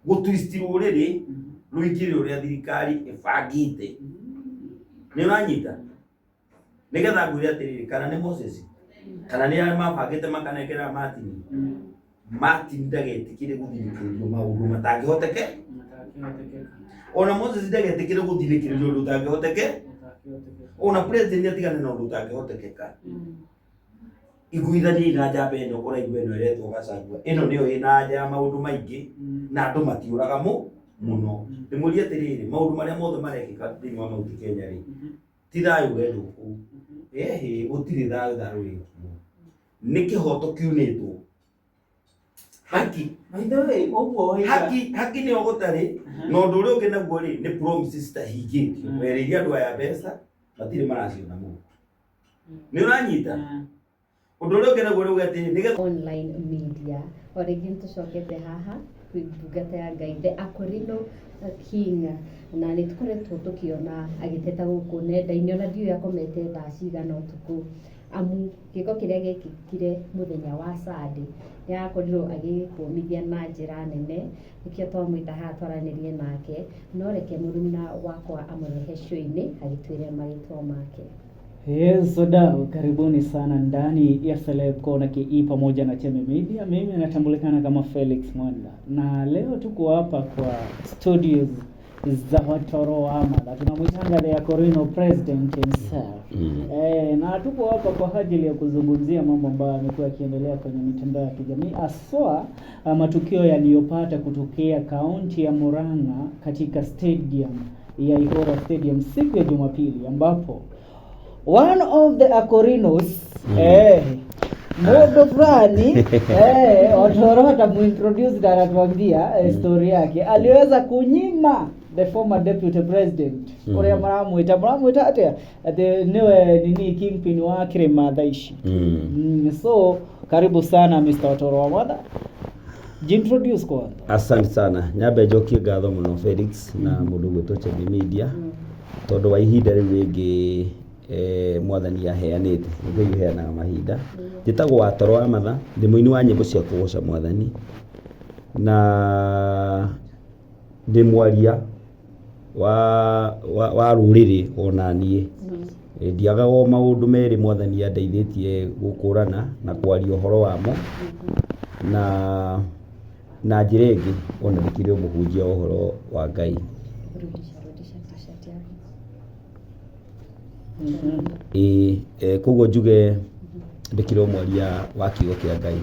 Gũtwist rũrĩrĩ rũingĩre ũrĩa thirikari ĩbangĩte. Nĩ ũranyita? Nĩgetha ngwĩre atĩrĩrĩ, kana nĩ Moses, kana nĩ arĩa mabangĩte makanengera Martin. Martin ndagetĩkĩre gũthinĩkĩrĩrio maũndũ matangĩhoteke. Ona Moses ndagetĩkĩre gũthinĩkĩrĩrio ũndũ ũtangĩhoteke. Ona president atigane na ũndũ ũtangĩhotekeka. Iguithaniai na njamba ĩno ũraigua ĩno ĩretwo Gachagua. Ĩno nĩyo ĩna anja ya maũndũ maingĩ na andũ matiũraga mũno. Ndĩmũrie atĩrĩrĩ, maũndũ marĩa mothe marekĩka thĩinĩ wa Mount Kenya rĩ, ti thayũ ũrendwo kũu. Ĩhĩ, gũtirĩ thayũ thayũ wĩ kuo. Nĩ kĩhoto kiunĩtwo. Haki. By the way, ũguo waiga. Haki nĩyo gũtarĩ. Na ũndũ ũrĩa ũngĩ naguo rĩ, nĩ promises citahingĩtio. Werĩire andũ aya mbeca, matirĩ maraciona mũno. Nĩ ũranyita? Ũndũ ũrĩa ũngĩ naguo nĩ atĩ nĩgetha Online media o rĩngĩ nĩtũcokete haha kwĩ ndungata ya Ngai, the Akorino King, na nĩ tũkoretwo tũkĩona agĩteta gũkũ nenda-inĩ, ona ndiũĩ akomete thaa cigana ũtukũ, amu gĩko kĩrĩa gĩekĩkire mũthenya wa Sunday nĩ arakorirwo agĩkũmithia na njĩra nene. Nĩkĩo twamwĩta haha twaranĩrie nake, no reke mũruna wakwa amũrehe show-inĩ agĩtwĩre marĩtwa make. Yes, wadau, karibuni sana ndani ya Celeb Corner KE pamoja na Chemi Media. Mimi natambulikana kama Felix Mwenda na leo tuko hapa kwa studios za Watoro wa Amadha, tunamwitanga the Akorino president himself. Na tuko hapa kwa ajili ya kuzungumzia mambo ambayo yamekuwa yakiendelea kwenye mitandao ya kijamii haswa matukio yaliyopata kutokea kaunti ya Murang'a katika stadium ya Ihora Stadium siku ya Jumapili, ambapo one of the Akorinos mundu fulani Watoro atamuintroduce na anatuambia story yake, aliweza kunyima the former deputy president uria maramwita atia ati niwe nini kingpin wa Kirima thaa ici. So karibu sana Mr. Watoro wa Mother, jintroduce kwanza. Asante sana. Nyambe njokie ngatho mũno Felix na mũndũ gwĩtwo Chemi Media tondũ wa ihinda rĩu rĩngĩ mwathani aheanĩte. Ngai ũheanaga mahinda. Njĩtagwo Watoro wa Matha, ndĩ mũini wa nyĩmbo cia kũgoca mwathani na ndĩ mwaria wa rũrĩrĩ ona niĩ. Ndiagaga o maũndũ merĩ mwathani andeithĩtie gũkũrana na kwaria ũhoro wamo na njĩra ĩngĩ ona ndĩkĩrĩ o mũhunjia wa ũhoro wa Ngai. Rudisha, rudisha t-shirt yako. Ĩĩ, koguo njuge ndĩkĩrĩ o mwaria wa kiugo kĩa Ngai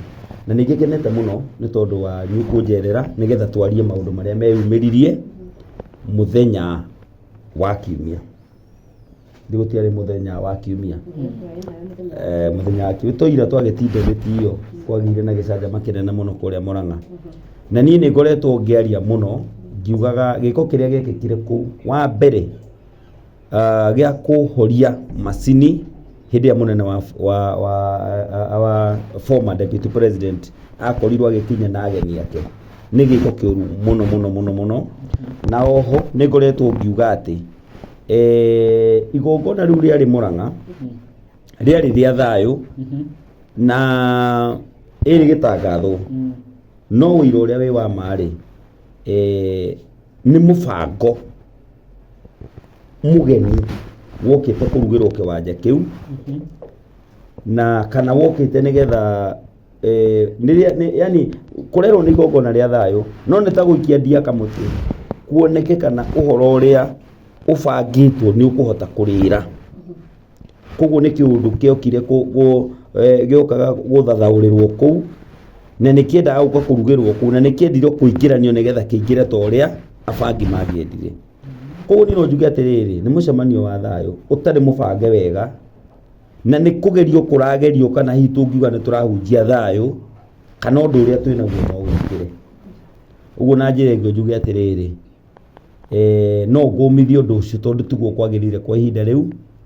na nĩ ngĩkenete mũno nĩ tondũ wanyu kũnjerera nĩgetha twarie maũndũ marĩa meyumĩririe mũthenya wa kiumia. Gũtiarĩ mũthenya wa kiumia. Mũthenya wa kiumia twaira twagĩtinda gĩtio kwagĩire na gĩcanjama kĩnene mũno kũrĩa Murang'a. Na niĩ nĩ ngoretwo ngĩaria mũno ngiugaga gĩko kĩrĩa gĩekĩkire kũu wa mbere gĩa kũhoria macini hĩndĩ ĩrĩa mũnene wa former deputy president akorirwo agĩkinya na ageni ake nĩ gĩko kĩũru mũno mũno mũno mũno. Na oho nĩ ngoretwo ngiuga atĩ igongona rĩu rĩarĩ Murang'a rĩarĩ rĩa thayũ na ĩrĩ gĩtangathwo, no ũira ũrĩa wĩ wa ma rĩ, nĩ mũbango mũgeni wokĩte kũrugĩrwo kĩwanja kĩu na kana wokĩte nĩgetha yani kũrerwo nĩ igongona rĩa thayũ no nĩ ta gũikia ndia kamũtĩ kuoneke kana ũhoro ũrĩa ũbangĩtwo nĩ ũkũhota kũrĩra. Koguo nĩ kĩũndũ kĩokire gĩokaga gũthathaũrĩrwo kũu na nĩ kĩendaga gũka kũrugĩrwo kũu na nĩ kĩendire kũingĩranio nĩgetha kĩingĩre ta ũrĩa abangi mangĩendire. Koguo niĩ no njuge atĩrĩrĩ, nĩ mũcemanio wa thayũ ũtarĩ mũbange wega na nĩ kũgerio kũragerio kana hihi tũngiuga nĩ tũrahunjia thayũ kana ũndũ ũrĩa twĩ naguo no wĩkĩre. Ũguo na njĩra ĩngĩ njuge atĩrĩrĩ, no ngũmithie ũndũ ũcio tondũ tiguo kwagĩrĩire kwa ihinda rĩu.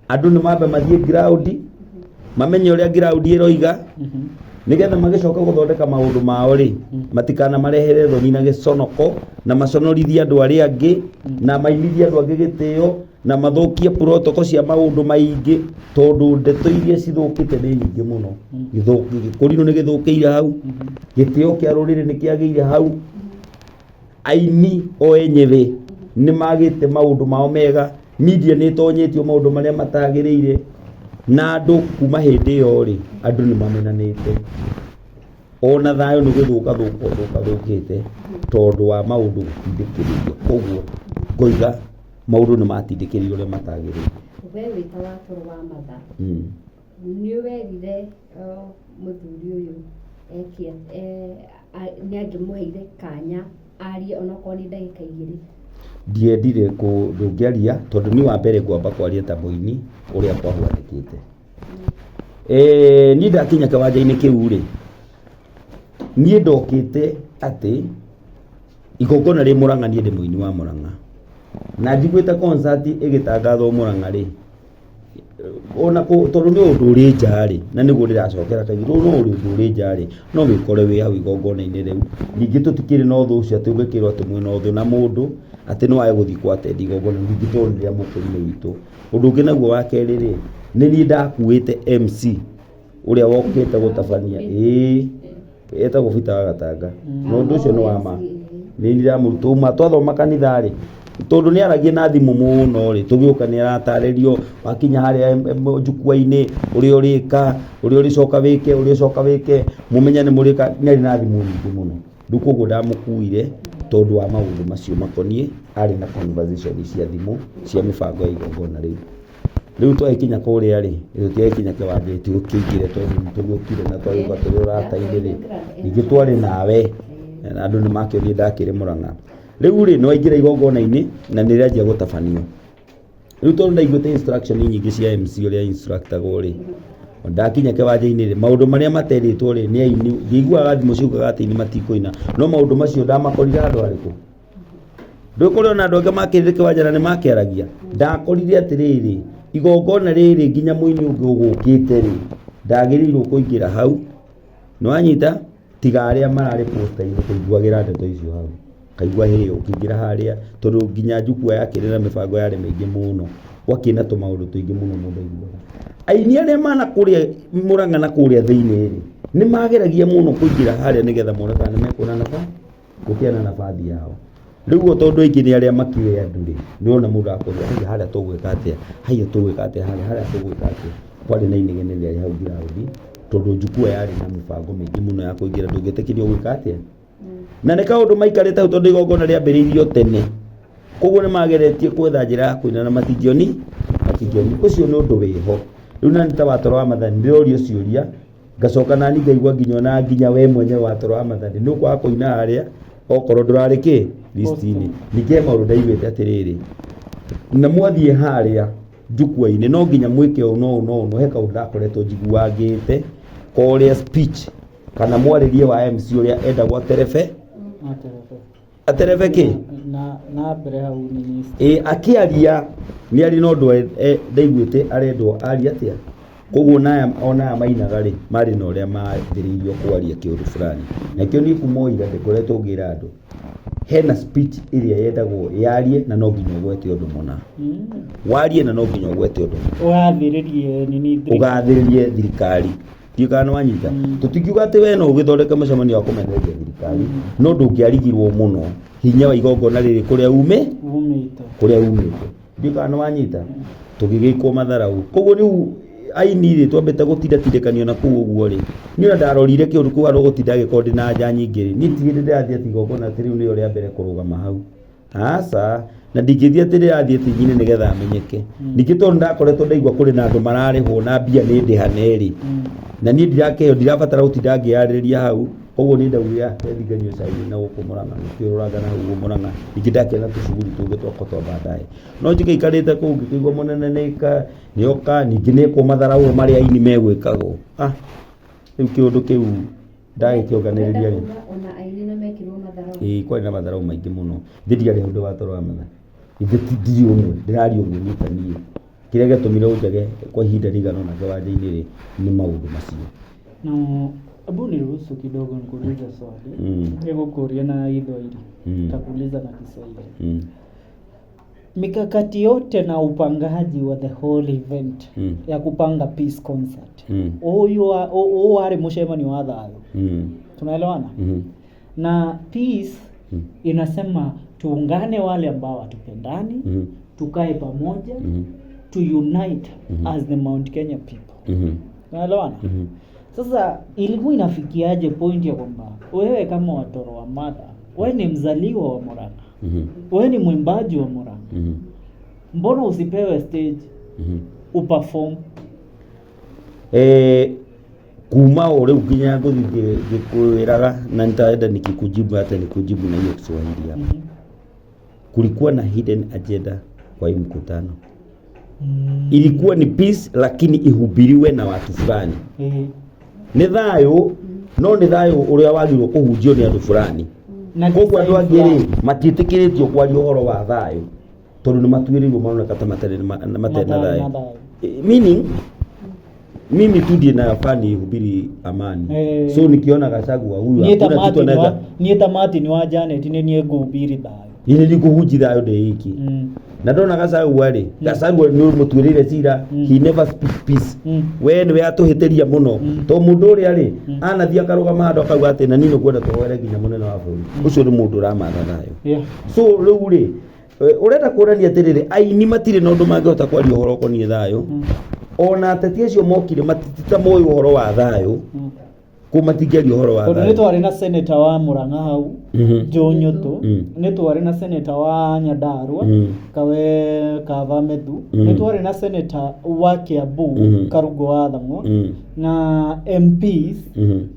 Andũ nĩ mambe mathiĩ ground, mamenye ũrĩa ground ĩroiga, nĩgetha magĩcoka gũthondeka maũndũ mao rĩ, matikanamarehere thoni na gĩconoko, na maconorithie andũ arĩa angĩ, na maimithie andũ angĩ gĩtĩo, na mathũkie protocol cia maũndũ maingĩ, tondũ ndeto iria cithũkĩte nĩ nyingĩ mũno. Gĩkũrinũ nĩ gĩthũkĩire hau, gĩtĩo kĩa rũrĩrĩ nĩ kĩagĩire hau. Aini o enyewe nĩ magĩte maũndũ mao mega, media nĩ ĩtonyetio maũndũ marĩa matagĩrĩire, na andũ kuma hĩndĩ ĩyo rĩ, andũ nĩ mamenanĩte. Ona thayũ nĩ gũthũka thũka ũthũka thũkĩte tondũ wa maũndũ gũtindĩkĩrĩrio. Koguo ngoiga maũndũ nĩ matindĩkĩrĩirio ũrĩa matagĩrĩire. We wĩ ta wa toro wa matha, nĩ werire mũthuri ũyũ eke nĩ angĩmũheire kanya arie onokorwo nĩ ndagĩka 2? Ndiendire ndũngĩaria tondũ niĩ wa mbere ngwamba kwaria ta mũini ũrĩa kwahuanĩkĩte. Niĩ ndakinya kĩwanja-inĩ kĩu rĩ, niĩ ndokĩte atĩ igongona rĩ Murang'a, niĩ ndĩ mũini wa Murang'a, na njiguĩte concert ĩgĩtangathwo Murang'a rĩ, ona tondũ nĩ ũndũ ũrĩ nja rĩ, na nĩguo ndĩracokera kaingĩ, tondũ no ũndũ ũrĩ nja rĩ, no wĩkore wĩ hau igongona-inĩ rĩu. Ningĩ tũtikĩrĩ na ũthũ ũcio atĩ ũngĩkĩrwo atĩ mwĩna ũthũ na mũndũ atĩ no age gũthiĩ kũ attend igongona, ningĩ tondũ nĩ rĩa mũkũrinũ witũ. Ũndũ ũngĩ naguo wa kerĩ rĩ, nĩ niĩ ndakuĩte MC ũrĩa wokĩte gũtabania, ĩĩ, etagwo Peter wa Gatanga, na ũndũ ũcio nĩ wa ma. Nĩ ndĩramũtũma twathoma kanitha rĩ, tondũ nĩ aragia na thimũ mũno rĩ, tũgĩũka nĩ aratarĩrio wakinya harĩa njukwa-inĩ ũrĩa ũrĩka, ũrĩa ũrĩcoka wĩke, ũrĩa ũcoka wĩke, mũmenye nĩ mũrĩka, nĩ arĩ na thimũ nyingĩ mũno. Rĩu koguo ndamũkuire tondũ wa maũndũ macio makoniĩ, arĩ na conversation cia thimũ cia mĩbango ya igongona rĩu. Rĩu twagĩkinya kũrĩa rĩ, tũtiagĩkinya kĩwanja tũkĩingĩre tondũ nĩ tũgĩũkire na twagĩũka tũrĩ ũrata-inĩ rĩ, ningĩ twarĩ nawe na andũ nĩ makĩonire ndakĩrĩ Murang'a. Rĩu rĩ, nĩ waingĩra igongona-inĩ na nĩ rĩanjia gũtabanio. Rĩu tondũ ndaiguĩte instruction nyingĩ cia MC ũrĩa instructagwo rĩ, ndakinya kĩwanja-inĩ rĩ, maũndũ marĩa materĩtwo rĩ, nĩ aini, ndiaiguaga thimũ ciugaga atĩ aini matikũina, no maũndũ macio ndamakorire handũ harĩkũ? Ndũĩ kũrĩ ona andũ angĩ makĩrire kĩwanja na nĩ makĩaragia. Ndakorire atĩrĩrĩ, igongona rĩrĩ nginya mũini ũngĩ ũgũkĩte rĩ, ndagĩrĩirwo kũingĩra hau. Nĩ wanyita? Tiga arĩa mararĩ poster-inĩ kũiguagĩra ndeto icio hau. Kaigua hĩ ũkĩingĩra harĩa, tondũ nginya njukua yakĩrĩ na mĩbango yarĩ mĩingĩ mũno. Gwakĩrĩ na tũmaũndũ tũingĩ mũno mũndũ aiguaga. Aini arĩa mana kũrĩa Murang'a na kũrĩa thĩinĩ rĩ, nĩ mageragia mũno kũingĩra harĩa nĩgetha mone kana nĩ mekuona gũkĩana nabathi yao. Rĩu o tondũ aingĩ nĩ arĩa makĩũĩ andũ rĩ, nĩ ũrona mũndũ akũria haiya harĩa tũgwĩka atĩa, haiya tũgwĩka atĩa harĩa, harĩa tũgwĩka atĩa. Kwarĩ na inegene rĩarĩ hau ground, tondũ njukua yarĩ na mĩbango mĩingĩ mũno ya kũingĩra, ndũngĩetĩkĩrio gwĩka atĩa. Na nĩ kaũndũ maikarĩte hau tondũ igongona rĩambĩrĩirio tene. Koguo nĩ mageretie gwetha njĩra ya kũina na matingĩoni, matingĩoni. Ũcio nĩ ũndũ wĩho. Rĩu nani ta watoro wa Mathani ndĩrorio ciũria, ngacoka nani ngaigua nginya ona nginya we mwenyewe watoro wa Mathani nĩ ũkwaga kũina harĩa okorwo ndũrarĩ kĩ list-inĩ. Ningĩ he maũndũ ndaiguĩte atĩrĩrĩ, na mwathiĩ harĩa njukua-inĩ no nginya mwĩke ũũ na ũũ na ũũ, he kaũndũ ndakoretwo njiguangĩte korĩa speech kana mwarĩrie wa MC ũrĩa endagwo aterebe, aterebe kĩ na mbere hau nini. Ĩ akĩaria nĩ arĩ na ũndũ ndaiguĩte arendwo arie atĩa. Koguo naya ona aya mainaga rĩ, marĩ na ũrĩa mambĩrĩirio kwaria kĩũndũ fulani. Na kĩo niĩ kuma o ira ndĩkoretwo ngĩra andũ, hena speech ĩrĩa yendagwo yarie na no nginya ũgwete ũndũ mũna. Warie na no nginya ũgwete ũndũ mũna. Ũgathĩrĩrie nini thirikari. Ũgathĩrĩrie thirikari. Ndiũĩ kana nĩ wanyita. Tũtingiuga atĩ we no ũgĩthondeke mũcemanio wa kũmenereria thirikari, no ndũngĩarigirwo mũno hinya wa igongona rĩrĩ kũrĩa ume, Umĩte. kũrĩa umĩte. Ndiũĩ kana nĩ wanyita. Tũgĩgĩkwo matharau. Koguo rĩu aini rĩ, twambĩte gũtindatindĩkanio na kũu ũguo rĩ, niĩ ona ndarorire kĩũndũ kĩu handũ gũtinda angĩkorwo ndĩna anja nyingĩ rĩ, niĩ ti hĩndĩ ndĩrathiĩ atĩ igongona atĩ rĩu nĩrĩo rĩa mbere kũrũgama hau. Aca, na ndingĩthiĩ atĩ ndĩrathiĩ atĩ nyine nĩgetha menyeke. Ningĩ tondũ ndakoretwo ndaigua kũrĩ na andũ mararĩhwo na mbia nĩ ndĩhane rĩ, na niĩ ndirakĩheo, ndirabatara gũtinda ngĩyarĩrĩria hau, koguo niĩ ndaugire rethi nganyue cai na gũkũ Murang'a, ngĩkĩũrũranga na hau ũguo Murang'a, ningĩ ndakĩona tũcuguri tũngĩ twakwa twa baadaye. No njigĩikarĩte kũu ngĩkĩigua mũnene nĩka nĩoka, ningĩ nĩekwo matharau marĩa aini megwĩkagwo. Ah, rĩu kĩũndũ kĩu ndagĩkĩonganĩrĩria rĩ. Ona aini na mekirwo matharau. Ĩĩ kwarĩ na matharau maingĩ mũno. Thĩ ndiarĩ hau ndĩ wa toro wa matha. Ithe ti ndirĩ ũmwe, ndĩraria ũguo niĩ ta niĩ. Kĩrĩa gĩatũmire ũnjage kwa ihinda rĩigana ũna kĩwanja-inĩ rĩ, nĩ maũndũ macio. Na hebu niruhusu kidogo nikuulize swali. Nikuulize na Kiswahili. Nitakuuliza na Kiswahili. Mikakati yote na upangaji wa the whole event ya kupanga peace concert, huyu warĩ mũcemanio wa thayũ, tunaelewana? Na peace Inasema tuungane wale ambao hatupendani, tukae pamoja, to unite as the Mount Kenya people. Unaelewana? Sasa ilikuwa inafikiaje point ya kwamba wewe kama Watoro wa Madha, wewe ni mzaliwa wa Murang'a, wewe ni mwimbaji wa Murang'a, mbona usipewe stage uperform? Kuma o rĩu nginya ngũthiĩ ngĩkwĩraga na nitaenda nikikujibu hata nikujibu na hiyo Kiswahili hapa. Kulikuwa na hidden agenda kwa hii mkutano. Ilikuwa ni peace lakini ihubiriwe na watu fulani. Nĩ thayũ no nĩ thayũ ũrĩa wagĩrĩirwo kũhunjio nĩ andũ fulani. Na Koguo andũ design angĩ rĩ fulani. matiĩtĩkĩrĩtio kwaria ũhoro wa thayũ tondũ nĩ matuĩrĩirwo maroneka ta matarĩ matarĩ na Matarĩ na thayũ. thayũ. Meaning mimi tu ndiye nafaa nihubiri amani. So nikiona Gachagua huyu Niĩ ta hakuna kitu Martin wa anaweza niĩ ta Martin wa Janet nĩ niĩ ngũhubiri thayũ. ini ndikuhunji thayũ ndĩ iki. Na ndona Gachagua rĩ, Gachagua nĩ mũtuĩrĩire cira, he never speak peace. We nĩwe atũhĩtĩria mũno to mũndũ ũrĩa rĩ anathiĩ akarũgama handũ akauga atĩ na niĩ nĩngwenda tũhoere nginya mũnene wa bũrũri ũcio nĩ mũndũ ũramatha thayũ. So rĩu rĩ ũrenda kuonania atĩrĩrĩ aini matirĩ na ũndũ mangĩhota kwaria ũhoro ũkoniĩ thayũ. Ona ateti acio mokire matita moĩ ũhoro wa thayũ kũ matingĩaria ũhoro wa Tondũ nĩ thayũ. twarĩ na senator wa Murang'a hau Joe Nyutu, nĩ twarĩ na senator wa Nyandarua Kawe Kava Methu, nĩ twarĩ na senator wa Kiambu Karungo wa Thang'wa na MPs,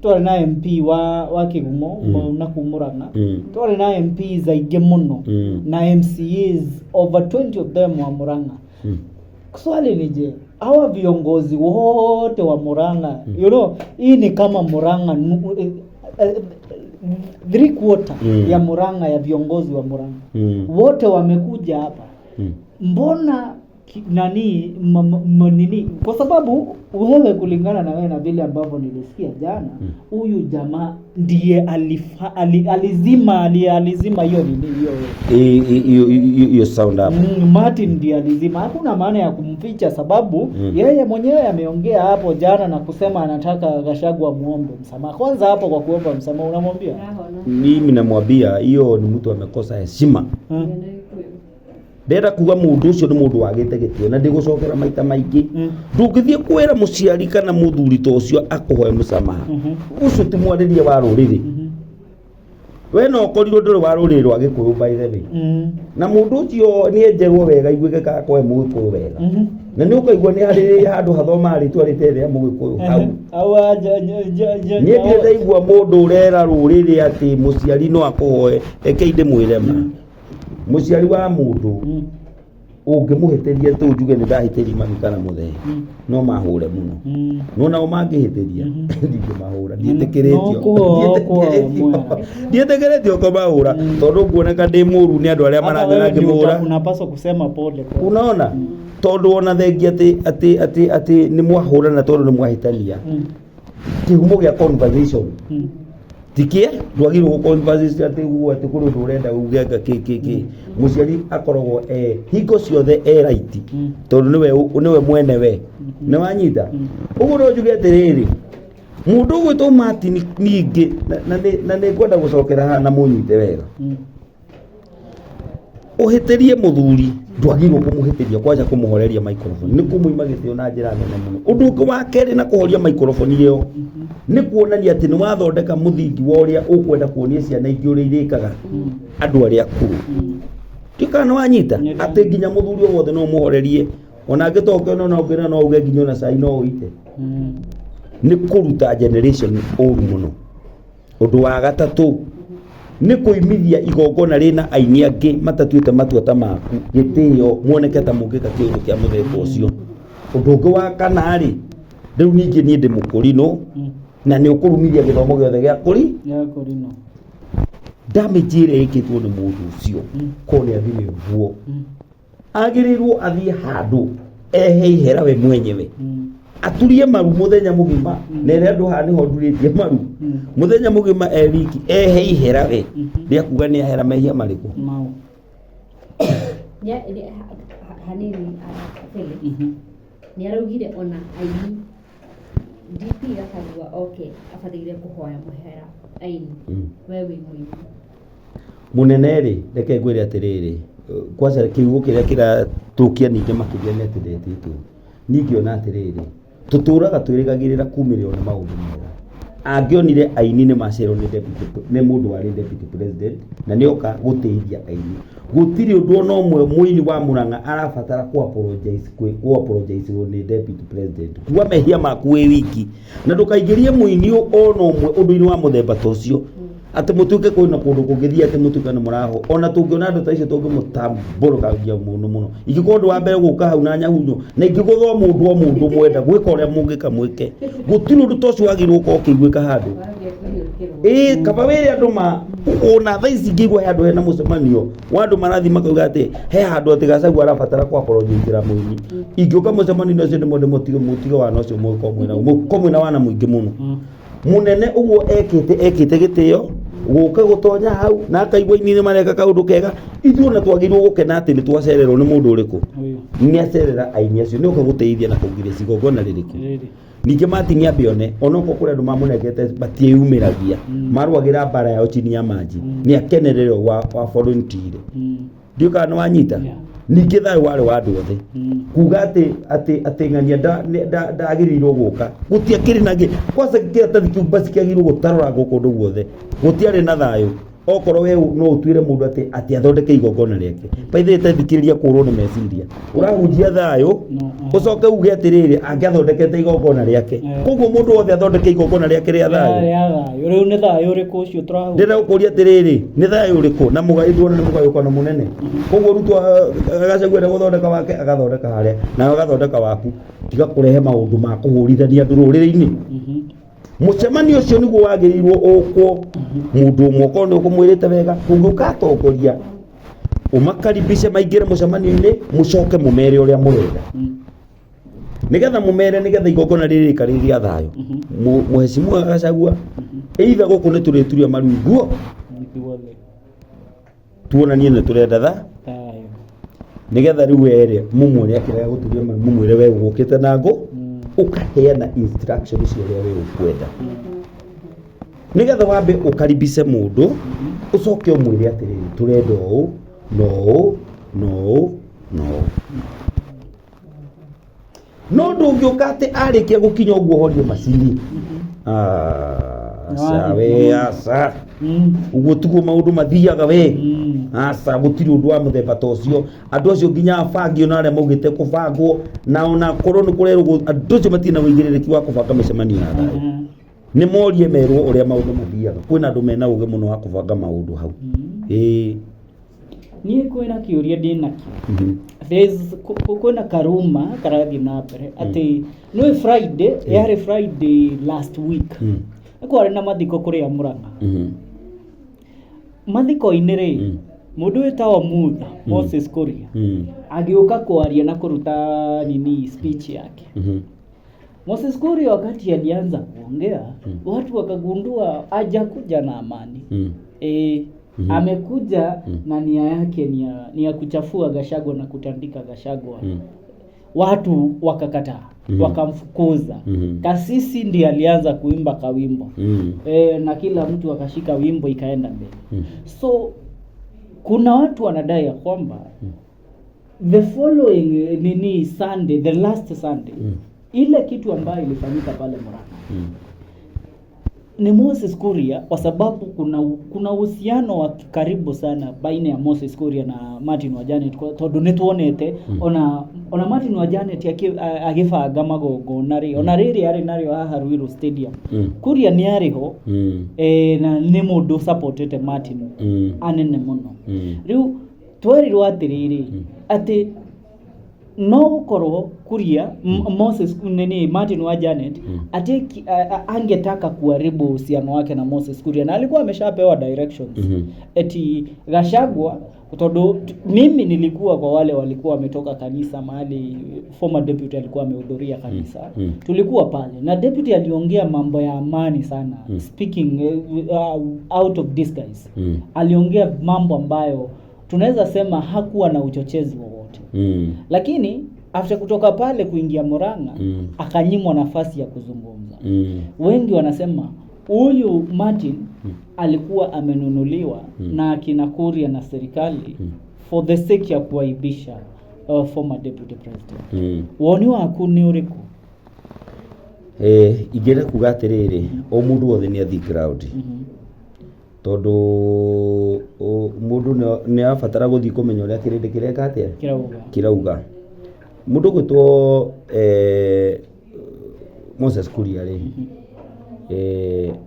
twarĩ na MP wa Kigumo na kuu Murang'a, twarĩ na MPs aingĩ mũno na MCAs over 20 of them wa Murang'a. Swali ni je, hawa viongozi wote wa Murang'a, hii ni kama Murang'a 3/4 ya Murang'a ya viongozi wa Murang'a wote wamekuja hapa. Mbona nani nini? Kwa sababu wewe kulingana na wewe na vile ambavyo nilisikia jana, huyu jamaa ndiye alizima hiyo nini hiyo Hiyo sound hapo. Martin ndiye alizima. Hakuna maana ya kumficha sababu yeye mwenyewe ameongea hapo jana na kusema anataka Gachagua muombe msamaha. Kwanza hapo kwa kuomba msamaha unamwambia? Mimi namwambia hiyo ni mtu amekosa heshima. Ndĩrenda kuga mũndũ ũcio nĩ mũndũ wagĩte gĩtĩo na ndĩgũcokera maita maingĩ. Ndũngĩthiĩ kwĩra mũciari kana mũthuri ta ũcio akũhoe mũsamaha. Ũcio ti mwarĩrie wa rũrĩrĩ. We no ũkorirwo ndũrĩ wa rũrĩrĩ rwa Gĩkũyũ by the way. Na mũndũ ũcio nĩ enjerwo wega aiguĩke kana akoe mũgĩkũyũ wega. Na nĩ ũkaigua nĩ harĩ handũ hathomaga rĩtwa rĩtarĩ rĩa mũgĩkũyũ hau. Au Niĩ ndirĩ ndaigua mũndũ ũrera rũrĩrĩ atĩ mũciari no akũhoe, rekei ndĩmwĩre ma. Mũciari wa mũndũ ũngĩmũhĩtĩria tu njuge nĩ ndahĩtĩria mami kana mũthee no mahũre mũno. No nao mangĩhĩtĩria ndingĩmahũra, ndiĩtĩkĩrĩtio. No kũhoa mwena. Ndiĩtĩkĩrĩtio kũmahũra tondũ nguoneka ndĩ mũru nĩ andũ arĩa Hata maranyona wewe ndio ngĩmũhũra. unapaswa kusema pole kwa. Unaona? Tondũ ona thengia atĩ atĩ atĩ atĩ nĩ mwahũrana tondũ nĩ mwahĩtania. Kĩhumo gĩa conversation tikie ndwagĩrĩirwo gũ conversation atĩ ugue atĩ kũrĩ ũndũ ũrenda uge anga kĩ kĩ kĩ. Mũciari akoragwo e hingo ciothe e right tondũ nĩwe mwene we. Nĩ wanyita? Ũguo no njuge atĩrĩrĩ, mũndũ ũgwĩtwo Martin ningĩ na nĩ ngwenda gũcokera haha na mũnyite wega. Ũhĩtĩrie mũthuri ndwagĩrĩirwo kũmũhĩtĩria kwanja kũmũhoreria microphone nĩ kũmũima gĩtĩo na njĩra nene mũno. Ũndũ ũngĩ wa kerĩ na kũhoria microphone ĩyo nĩ kuonania atĩ nĩ wathondeka mũthingi wa ũrĩa ũkwenda kuonia ciana ingĩ ũrĩa irĩkaga andũ arĩa akũrũ. Ndiũĩ kana nĩ wanyita atĩ nginya mũthuri o wothe no ũmũhorerie ona angĩtoka no no no uge nginya ona cai no ũite. Nĩ kũruta generation ũru mũno. Ũndũ wa gatatũ nĩ kũimithia igongona rĩna aini angĩ matatuĩte matua ta maku gĩtĩo muoneke ta mũngĩka kĩũndũ kĩa mũthemba ũcio. Ũndũ ũngĩ wa kana rĩ, rĩu ningĩ niĩ ndĩ mũkũrinũ na nĩ ũkũrumithia gĩthomo gĩothe gĩa kũri Gĩa kũrinũ. Damage ĩrĩa ĩkĩtwo nĩ mũndũ ũcio korwo nĩ athime nguo agĩrĩirwo athiĩ handũ ehe ihera we mwenyewe aturie maru mũthenya mũgima na ĩrĩa andũ haha nĩho ndurĩtie maru mũthenya mũgima e wiki ehe ihera we rĩa kuga nĩ ahera mehia marĩkũ. Mau. Hanini Felix nĩ araugire ona aini DP Gachagua oke abataire kũhoya mũhera aini we wĩ mũini. Munene rĩ, reke ngwĩre atĩrĩrĩ, kwanza kiugo kĩrĩa kĩratũkia ningĩ makĩria nĩ atĩ ndetĩtwo. Niĩ ngĩona atĩrĩrĩ, tũtũraga twĩrĩgagĩrĩra kumĩrĩrwo nĩ maũndũ mega. Angĩonire aini nĩ macerwo nĩ deputy, nĩ mũndũ warĩ deputy president na nĩoka gũteithia aini. Gũtirĩ ũndũ ona ũmwe mũini wa Murang'a arabatara ku apologize kwĩ ku apologize nĩ deputy president. Kuga mehia maku wĩ wiki na ndũkaingĩrie mũini ona ũmwe ũndũ-inĩ wa mũthemba ta ũcio atĩ mũtuĩke kwĩna kũndũ kũngĩthiĩ atĩ mũtuĩke nĩ mũraho ona tũngĩona andũ ta icio tũngĩmũtambũrũkangia mũno mũno. Ingĩkorwo ũndũ wa mbere gũka hau na nyahunyo na ingĩgũthwo mũndũ o mũndũ mwenda gwĩka ũrĩa mũngĩka mwĩke. Gũtirĩ ũndũ ta ũcio wagĩrĩirwo gũkorwo ũkĩiguĩka handũ. Ĩĩ kaba wĩre andũ ma ona thaa ici ingĩigua he handũ hena mũcemanio wa andũ marathiĩ makauga atĩ he handũ atĩ Gachagua arabatara kwa apologize mũini. Ingĩũka mũcemanio-inĩ ũcio ndĩmwende mũtige mũtige wana ũcio mũgĩkorwo mwĩna mũgĩkorwo mwĩna wana mũingĩ mũno. Munene ũguo ekĩte ekĩte gĩtĩo gũka gũtonya hau na akaigua aini nĩ mareka kaũndũ kega. Ithuĩ ona twagĩrĩirwo gũkena atĩ nĩ twacererwo nĩ mũndũ ũrĩkũ. Ũyũ. Nĩ acerera aini acio nĩ oka gũteithia na kũgiria cigongona rĩrĩkũ. Rĩrĩ. Ningĩ Martin ambe one onokorwo kũrĩ andũ mamũnengete matiĩyumĩragia marũagĩra mbara yao chini ya maji nĩ akenerere wa volunteer. Ndiũĩ kana nĩ wanyita. Yeah. Ningĩ thayũ warĩ wa andũ othe. Kuga atĩ atĩ atĩ ng'ania ndagĩrĩirwo gũka gũtiakĩrĩ na ngĩ kwanza kĩratathi kĩu basi kĩagĩrĩirwo gũtarũrangwo kũndũ guothe. Gũtiarĩ na thayũ. Okorwo we no ũtuĩre mũndũ atĩ atĩ athondeke igongona rĩake. By the way tethikĩrĩria kũrwo nĩ meciria. Ũrahunjia thayũ ũcoke uge atĩrĩrĩ angĩathondekete igongona rĩake. Koguo mũndũ wothe athondeke igongona rĩake rĩa thayũ. Rĩa thayũ. Rĩu nĩ thayũ ũrĩkũ ũcio tũrahunjia? Ndĩrenda gũkũria atĩrĩrĩ nĩ thayũ ũrĩkũ na mũgai tuona nĩ mũgayũkano mũnene. Koguo Ruto Gachagua enda gũthondeka wake agathondeka harĩa nawe agathondeka waku. Tiga kũrehe maũndũ ma kũhũrithania andũ rũrĩrĩ-inĩ. Mũcemanio ũcio nĩguo wagĩrĩirwo ũkwo mũndũ ũmwe okorwo nĩ ũkũmwĩrĩte wega kũngĩũka atongoria ũmakaribishe maingĩre mũcemanio-inĩ mũcoke mũmere ũrĩa mũrenda nĩgetha mũmere nĩgetha igongona rĩrĩ rĩkarĩ rĩa thayũ. Mũheshimiwa Gachagua either gũkũ nĩ tũrĩturia maru nguo tuonanie nĩ tũrenda tha Thayũ. nĩgetha rĩu were mũmwĩre akĩrega gũturia maru mũmwĩre we ũgũkĩte na ngũ ũkaheana instruction cia ũrĩa we ũkwenda nĩgetha wambe ũkaribice mũndũ ũcoke ũmwĩre atĩrĩrĩ tũrenda ũũ na ũũ na ũũ na ũũ. No ndũngĩũka atĩ arĩkia gũkinya ũguo ũhorie macini. Aca we aca ũguo tiguo maũndũ mathiaga we. Aca gũtirĩ ũndũ wa mũthemba ta ũcio. Andũ acio nginya abangi ona arĩa maugĩte kũbangwo na ona korwo nĩ kũrerwo andũ acio matirĩ na ũigĩrĩrĩki wa kũbanga mĩcemanio ya thayũ. Nĩ morie merwo ũrĩa maũndũ mathiaga. Kwĩna andũ mena ũgĩ mũno wa kũbanga maũndũ hau. Ĩĩ. Niĩ kwĩna kĩũria ndĩnakĩo. There's kwĩna karuma karathiĩ na mbere atĩ nĩ Friday yarĩ Friday last week. Nĩ kwarĩ na mathiko kũrĩa Murang'a. Mathiko-inĩ rĩ mũndũ wĩtagwo Mutha Moses Kuria agĩũka kwaria na kũruta nini speech yake. Moses Kuria wakati alianza kuongea watu wakagundua hajakuja na amani. Amekuja na nia yake ni ya kuchafua Gachagua na kutandika Gachagua. Watu wakakataa, wakamfukuza. Kasisi ndiye alianza kuimba kawimbo. Na kila mtu akashika wimbo ikaenda mbele. So kuna watu wanadai ya kwamba the following nini Sunday, the last Sunday, ile kitu ambayo ilifanyika pale Murang'a ni Moses Kuria, kwa sababu kuna uhusiano wa karibu sana baina ya Moses Kuria na Martin wa Janet tondu nĩ tuonete ona Martin wa Janet agĩbanga magongona rĩ ona rĩrĩ arĩ narĩo haha Ruiru Stadium. Kuria nĩ arĩ ho na nĩ mũndũ supportete Martin anene mũno. Rĩu twerirwo atĩrĩrĩ atĩ no gũkorwo Kuria Moses nini Martin wa Janet ati angetaka kuharibu uhusiano wake na Moses Kuria na alikuwa ameshapewa directions eti Gachagua tondu mimi nilikuwa kwa wale walikuwa wametoka kanisa mahali former deputy alikuwa amehudhuria kanisa. Tulikuwa pale na deputy aliongea mambo ya amani sana, speaking out of disguise. Aliongea mambo ambayo tunaweza sema hakuwa na uchochezi wowote. Lakini after kutoka pale kuingia Murang'a akanyimwa nafasi ya kuzungumza. Wengi wanasema Huyu Martin alikuwa amenunuliwa na akina Kuria na serikali for the sake ya kuaibisha former deputy president. Woni waku nĩ ũrĩkũ? Ingĩenda kuga atĩrĩrĩ, o mũndũ wothe nĩ athiĩ ground, tondũ mũndũ nĩ arabatara gũthiĩ kũmenya ũrĩa kĩrĩndĩ kĩreka atĩa, kĩrauga. Kĩrauga. Mũndũ ũgwĩtwo Moses Kuria rĩ,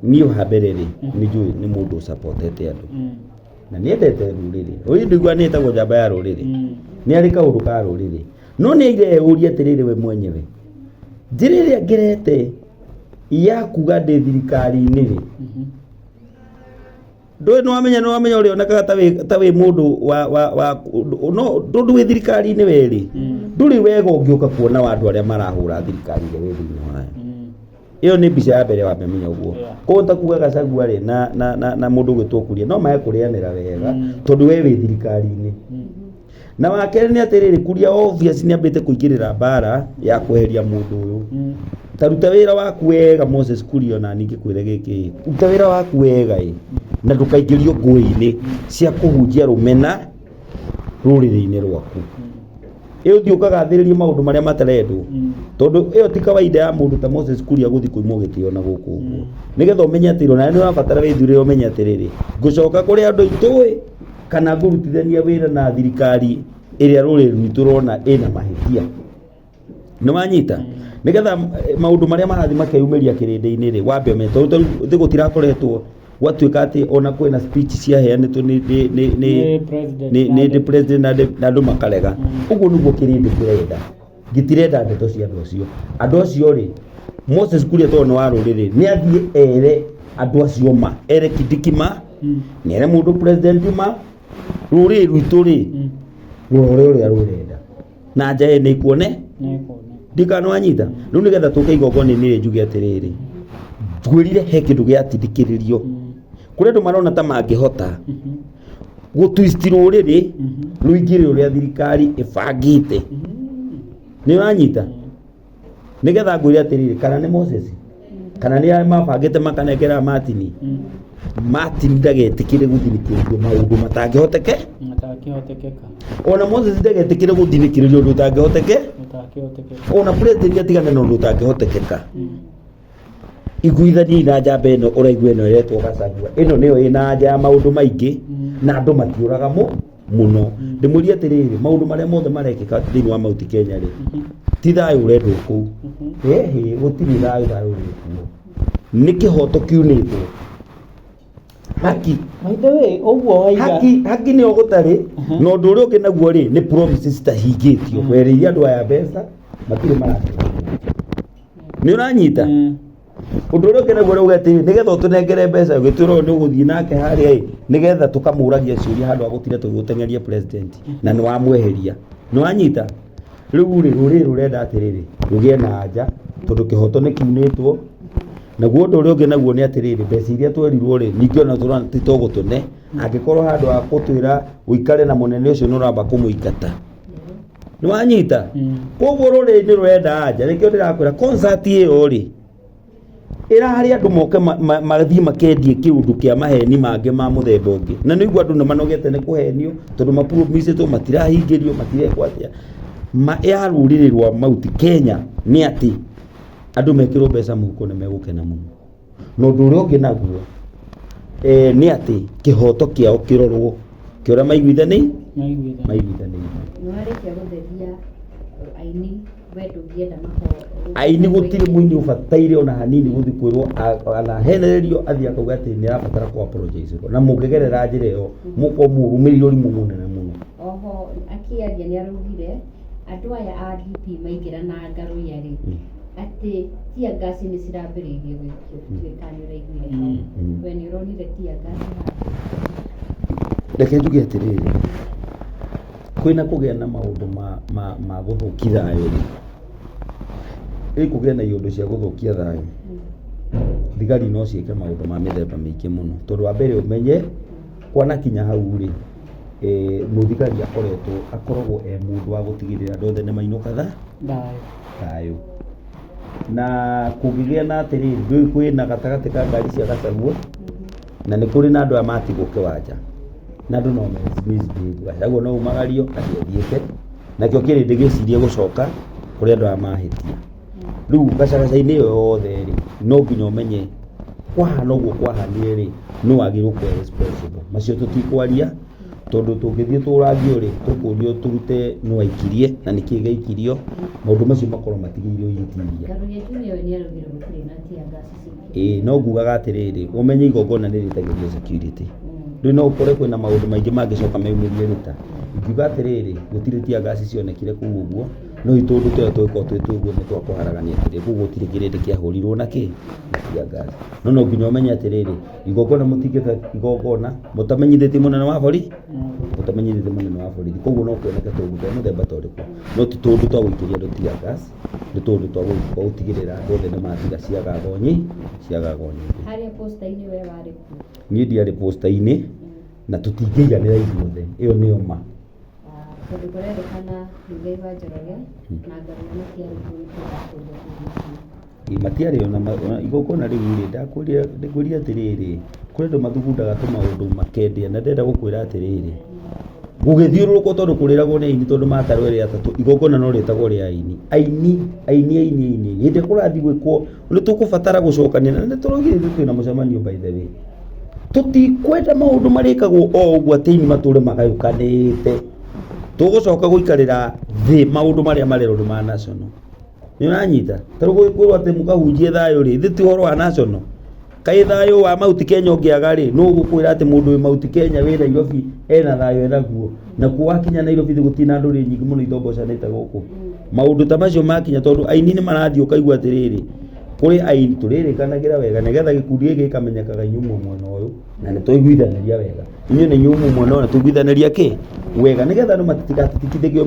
niĩ ha mbere rĩ, nĩ njũĩ nĩ mũndũ ũsupportete andũ na nĩ endete rũrĩrĩ. Ũyũ ndiguaga nĩ ĩtagwo njamba ya rũrĩrĩ, nĩ arĩ kaũndũ ka rũrĩrĩ, no nĩ aire eyũrie atĩrĩrĩ, we mwenyewe, njĩra ĩrĩa ngerete ya kuga ndĩ thirikari-inĩ rĩ, ndũĩ nĩ wamenya ũrĩa onekaga ta wĩ mũndũ wa no tondũ wĩ thirikari-inĩ werĩ, ndũrĩ wega ũngĩũka kuona wa andũ arĩa marahũra thirikari ĩrĩa wĩ thĩinĩ wayo. Ĩyo nĩ mbica ya mbere wamemenya ũguo. Koguo ta kuga Gachagua rĩ na mũndũ ũgwĩtwo Kuria no mae kũrĩanĩra wega, tondũ we wĩ thirikari-inĩ. Na wa kerĩ nĩ atĩrĩrĩ, Kuria obvious nĩ ambĩte kũingĩrĩra mbara ya kweheria mũndũ ũyũ. Ta ruta wĩra waku wega, Moses Kuria, ona ningĩ kwĩre gĩkĩ, ruta wĩra waku wega ĩ, na ndũkaingĩrio ngũĩ-inĩ cia kũhunjia rũmena rũrĩrĩ-inĩ rwaku. Ĩ ũthiĩ ũkagathĩrĩrie maũndũ marĩa matarendwo, tondũ ĩyo ti kawaida ya mũndũ ta Moses Kuria gũthiĩ kũimwo gĩtĩo na gũkũ ũguo. Nĩgetha ũmenye atĩrĩ, ona nĩ ũrabatara wĩthure, ũmenye atĩrĩrĩ, ngũcoka kũrĩ andũ aitũ ĩ, kana ngũrutithania wĩra na thirikari ĩrĩa rũrĩrĩ rwitũ rona ĩna mahĩtia. Nĩ wanyita? Nĩgetha maũndũ marĩa marathiĩ makeyumĩria kĩrĩndĩ-inĩ rĩ, wambe ũmenye, tondũ tarĩu thĩ gũtirakoretwo gwatuĩka atĩ ona kwĩna speech ciaheanĩtwo nĩ Nĩ president nĩ na nĩ andũ. President na andũ makarega. Ũguo nĩguo kĩrĩndĩ kĩrenda, gĩtirenda ndeto cia andũ acio. Andũ acio rĩ, Moses Kuria tondũ nĩ wa rũrĩrĩ, nĩ athiĩ ere andũ acio ma, ere Kindiki ma, nĩ ere mũndũ president ma, rũrĩrĩ rwitũ rĩ, rũrore ũrĩa rũrenda na nja ĩ nĩ ikuone. Nĩkuoneka. Ndikana wanyita rĩu, nĩgetha tũke igongona-inĩ rĩ, njuge atĩrĩrĩ, ngwĩrire he kĩndũ gĩatindĩkĩrĩrio kũrĩ andũ marona ta mangĩhota gũtwist rũrĩrĩ rũingĩre ũrĩa thirikari ĩbangĩte. Nĩ ũranyita? Nĩgetha ngwĩre atĩrĩrĩ, kana nĩ Moses, kana nĩ arĩa mabangĩte makanengera Martin, Martin ndagetĩkĩre gũthinĩkĩrĩrio maũndũ matangĩhoteke. Matakĩhotekeka. Ona Moses ndagetĩkĩre gũthinĩkĩrĩrio ũndũ ũtangĩhoteke. Matakĩhotekeka. Ona president atigane na ũndũ ũtangĩhotekeka. Iguithanie na njamba ĩno ũraigua ĩno ĩretwo Gachagua, ĩno nĩyo ĩna anja ya maũndũ maingĩ, na andũ matiũraga mũno. Ndĩmwĩrie atĩrĩrĩ, maũndũ marĩa mothe marekĩka thĩinĩ wa Mount Kenya rĩ, ti thayũ ũrendwo kũu. Ĩhĩ, gũtirĩ thayũ, thayũ ũrĩ kuo nĩ kĩhoto kiunĩtwo, haki. By the way, ũguo waiga. Haki nĩyo gũtarĩ. Na ũndũ ũrĩa ũngĩ naguo rĩ, nĩ promises citahingĩtio. Werĩire andũ aya mbeca, matirĩ maracoka. Nĩ ũranyita? Ũndũ ũrĩa ũngĩ naguo rauga atĩ nĩgetha ũtũnengere mbeca, ũgĩtwĩra ũyũ nĩ ũgũthiĩ nake harĩa ĩ, nĩgetha tũkamũragia ciũria handũ ha gũtinda tũgĩgũteng'eria president, na nĩ wamweheria. Nĩ wanyita? Rĩu rĩ, rũrĩrĩ rũrenda atĩrĩrĩ, rũgĩe na anja, tondũ kĩhoto nĩ kiunĩtwo. Naguo ũndũ ũrĩa ũngĩ naguo nĩ atĩrĩrĩ, mbeca iria twerirwo rĩ, ningĩ ona tũrona ti to gũtũne, angĩkorwo handũ ha gũtwĩra ũikare na mũnene ũcio nĩ ũramba kũmũingata. Nĩ wanyita? Koguo rũrĩrĩ nĩ rũrenda anja. Nĩkĩo ndĩrakwĩra concert ĩyo rĩ, ĩrarĩ andũ moke mathiĩ makendie kĩũndũ kĩa maheni mangĩ ma mũthemba ũngĩ, na nĩ igua andũ nĩ manogete nĩ kũhenio, tondũ mapromisĩtwo matirahingĩrio, matirekwo atĩa. Ma ya rũrĩrĩ rwa Mount Kenya nĩ atĩ andũ mekĩrwo mbeca mũhuko nĩ megũkena mũno. Na ũndũ ũrĩa ũngĩ naguo nĩ atĩ kĩhoto kĩao kĩrorwo kĩa ũrĩa maiguithani Maiguithania. Maiguithanĩirie. Nĩ warĩkia gũtheria aini, we ndũngĩenda makorwo Aini, gũtirĩ mũini ũbataire ona hanini gũthiĩ kwĩrwo kana henererio athiĩ akauga atĩ nĩ arabatara kũ apologize, na mũngĩgerera njĩra ĩyo mũkorwo mũrũmĩrĩire ũrimũ mũnene mũno. Oho akĩaria nĩ araugire andũ aya a DP maingĩra na ngaruiya rĩ, atĩ tear gas nĩ cirambĩrĩirie gũikio. Ndiũĩ kana nĩ ũraiguire hau. We nĩ ũronire tear gas handũ? Reke njuge atĩrĩrĩ, kwĩna kũgĩa na maũndũ ma gũthũkia thayũ rĩ, ĩ kũgĩa na iũndũ cia gũthũkia thayũ, thigari no ciĩke maũndũ ma mĩthemba mĩingĩ mũno, tondũ wa mbere ũmenye kwanakinya hau rĩ, mũthigari akoretwo akoragwo e mũndũ wa gũtigĩrĩra andũ othe nĩ mainũka thayũ. Thayũ. Na kũngĩgĩa na atĩrĩrĩ, ndũĩ kwĩna gatagatĩ ka ngari cia Gachagua na nĩ kũrĩ na andũ aya matigwo kĩwanja na andũ no misbehave. Gachagua no umagario athiĩ athiĩte, nakĩo kĩrĩndĩ gĩcirie gũcoka kũrĩ andũ aya mahĩtia. Rĩu gacagaca-inĩ ĩyo yothe rĩ, no nginya ũmenye kwahana ũguo kwahanire rĩ, nũ wagĩrĩirwo kuoya responsible. Macio tũtikwaria tondũ tũngĩthiĩ tũrangio rĩ, tũkũrio tũrute nũ waikirie na nĩkĩ gĩaikirio, maũndũ macio makorwo matigĩirio interior. Ngaruiya Junior we nĩaraugire gũtirĩ na tear gas ciikĩtio. Ĩĩ no ngugaga atĩrĩrĩ, ũmenye igongona nĩ rĩtagĩrio security. Rĩu no ũkore kwĩna maũndũ maingĩ mangĩcoka meyumĩrie rĩta. Ingiuga atĩrĩrĩ, gũtirĩ tear gas cionekire kũu ũguo, no itũndũ tũrĩa tũngĩkorwo twĩ tũguo nĩ twa kũharagania kĩrĩa, kũu gũtirĩ kĩrĩndĩ kĩahũrirwo na kĩ? Na tear gas. No no nginya ũmenye atĩrĩrĩ, igongona mũtingĩka igongona mũtamenyithĩtie mũnene wa borithi, mũtamenyithĩtie mũnene wa borithi. Koguo no kuoneke tũũndũ twa mũthemba ta ũrĩkũ, no ti tũũndũ twa gũikĩria andũ tear gas, nĩ tũũndũ twa gũtigĩrĩra andũ othe nĩ matiga ciagago ciagago nyingĩ. Harĩa posta-inĩ we warĩ kuo? Niĩ ndiarĩ posta-inĩ na tũtingĩiganĩra ithuothe, ĩyo nĩyo ma. Tondũ kũrerĩkana Muigai wa Njoroge na Ngaruiya matiarĩ kuo nĩ kwenda kũndũ kũu. Matiarĩ ona igongona rĩu rĩ, ndakwĩrire ndĩkwĩrire atĩrĩrĩ, kũrĩ andũ mathugundaga tũmaũndũ makendia na ndĩrenda gũkwĩra atĩrĩrĩ, gũgĩthiũrũrũkwo tondũ kũrĩragwo nĩ aini tondũ matarwo erĩ atatũ, igongona no rĩtagwo rĩa aini. Aini, aini, aini, aini, hĩndĩ ĩrĩa kũrathiĩ gwĩkwo nĩ tũkũbatara gũcokania na nĩ tũraugire ithuĩ twĩna mũcemanio by the way. Tũtikwenda maũndũ marĩkagwo o ũguo atĩ aini matũre magayũkanĩte. Tũgũcoka gũikarĩra thĩ maũndũ marĩa marerwo nĩ ma national. Nĩ ũranyita? Ta rĩu kwĩrwo atĩ mũkahunjie thayũ rĩ, ithuĩ ti ũhoro wa national. Kaĩ thayũ wa Mount Kenya ũngĩaga rĩ, nũ ũgũkwĩra atĩ mũndũ wĩ Mount Kenya wĩ Nairobi ena thayũ enaguo? Nakuo wakinya Nairobi gũtirĩ na ndũrĩrĩ nyingĩ mũno itombocanĩte gũkũ. Maũndũ ta macio makinya tondũ aini nĩ marathiĩ ũkaigua atĩrĩrĩ, kũrĩ aini tũrĩrĩkanagĩra wega nĩgetha gĩkundi gĩkĩ gĩkamenyekaga inyuĩ mwe mwena ũyũ na nĩ twaiguithanĩria wega. Inyuĩ nĩ inyuĩ mwe mwena ũyũ na twaiguithanĩria kĩ? Wega nĩgetha andũ matigatitikithĩkio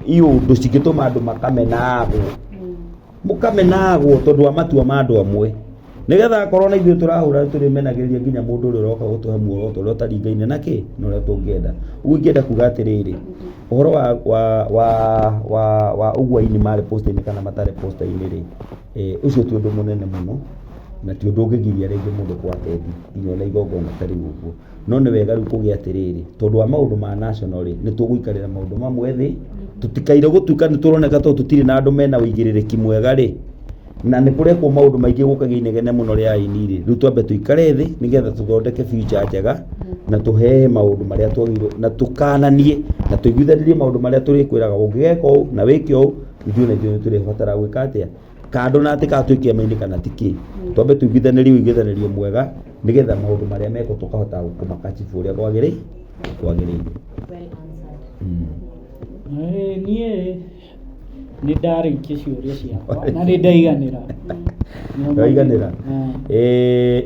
iũndũ cingĩtũma andũ makamenagwo. Mũkamenagwo tondũ wa matua ma andũ amwe. Nĩgetha akorwo na ithuĩ tũrahũra nĩ tũrĩmenagĩrĩria nginya mũndũ ũrĩa ũroka gũtũhe muoroto ũrĩa ũtaringaine na kĩ? Na ũrĩa tũngĩenda. Ũguo ingĩenda kuga atĩrĩrĩ, ũhoro wa wa wa wa wa ũguo aini marĩ posta-inĩ kana matarĩ posta-inĩ rĩ, ũcio ti ũndũ mũnene mũno na ti ũndũ ũngĩgiria rĩngĩ mũndũ kũ attend nginya ona igongona ta rĩu ũguo. No nĩ wega rĩu kũgĩa atĩrĩrĩ, tondũ wa maũndũ ma national rĩ, nĩ tũgũikarĩra maũndũ mamwe thĩ, tũtikaire gũtuĩka nĩ tũroneka tondũ tũtirĩ na andũ mena ũigĩrĩrĩki mwega rĩ, na nĩ kũrekwo maũndũ maingĩ gũkagĩa inegene mũno rĩa aini rĩ, rĩu twambe tũikare thĩ nĩgetha tũthondeke future njega na tũhehe maũndũ marĩa twagĩrĩirwo na tũkananie na tũiguithanĩrie maũndũ marĩa tũrĩkwĩraga ũngĩgeka ũũ na wĩke ũũ, ithuĩ na ithuĩ nĩ tũrĩbatara gwĩka atĩa, kando na atĩ kana twĩ kĩama-inĩ kana ti kĩ, twambe tũiguithanĩrie ũiguithanĩrio mwega nĩgetha maũndũ marĩa mekwo tũkahota kũmakachibu ũrĩa kwagĩrĩire. Well answered. Niĩ nĩ ndarĩkia ciũria ciakwa na nĩ ndaiganĩra. Ndwaiganĩra?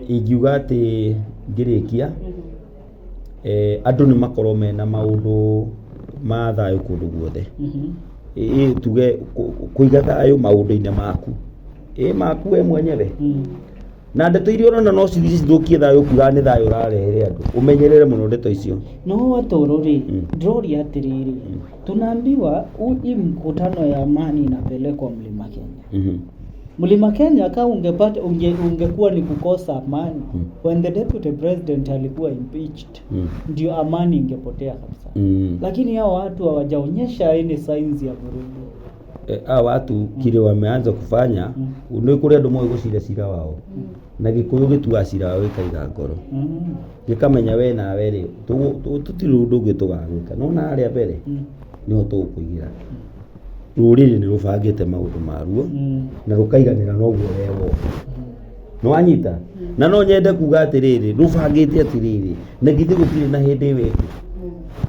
Ingiuga atĩ ngĩrĩkia, andũ nĩ makorwo mena maũndũ ma thayũ kũndũ guothe. Ĩ tuge kũiga thayũ maũndũ-inĩ maku, ĩ maku we mwenyewe. Na ndeto iria ũrona no cithiĩ cithũkie thayũ ũkiugaga nĩ thayũ ũrarehere andũ, ũmenyerere mũno ndeto icio. No watoro rĩ, ndĩroria atĩrĩrĩ, tunaambiwa hii mkutano ya amani inapelekwa Mlima Kenya. Mlima Kenya ka ungepata ungekuwa ni kukosa amani when the deputy president alikuwa impeached ndio amani ingepotea kabisa. Lakini hao watu hawajaonyesha any signs ya vurugu. Hawa watu kile wameanza kufanya nĩ kũrĩ andũ moĩ gũcira cira wao na gĩkũyũ gĩtuaga cira wao gĩkaiga ngoro gĩkamenya we nawe rĩ tũtirĩ ũndũ ũngĩ tũgagwĩka no na harĩa mbere nĩho tũgũkũigĩra. Rũrĩrĩ nĩ rũbangĩte maũndũ maruo na rũkaiganĩra noguo we wona. Nĩ wanyita? Na no nyende kuga atĩrĩrĩ, rũbangĩte atĩrĩrĩ, na githĩ gũtirĩ na hĩndĩ ĩyo ĩngĩ?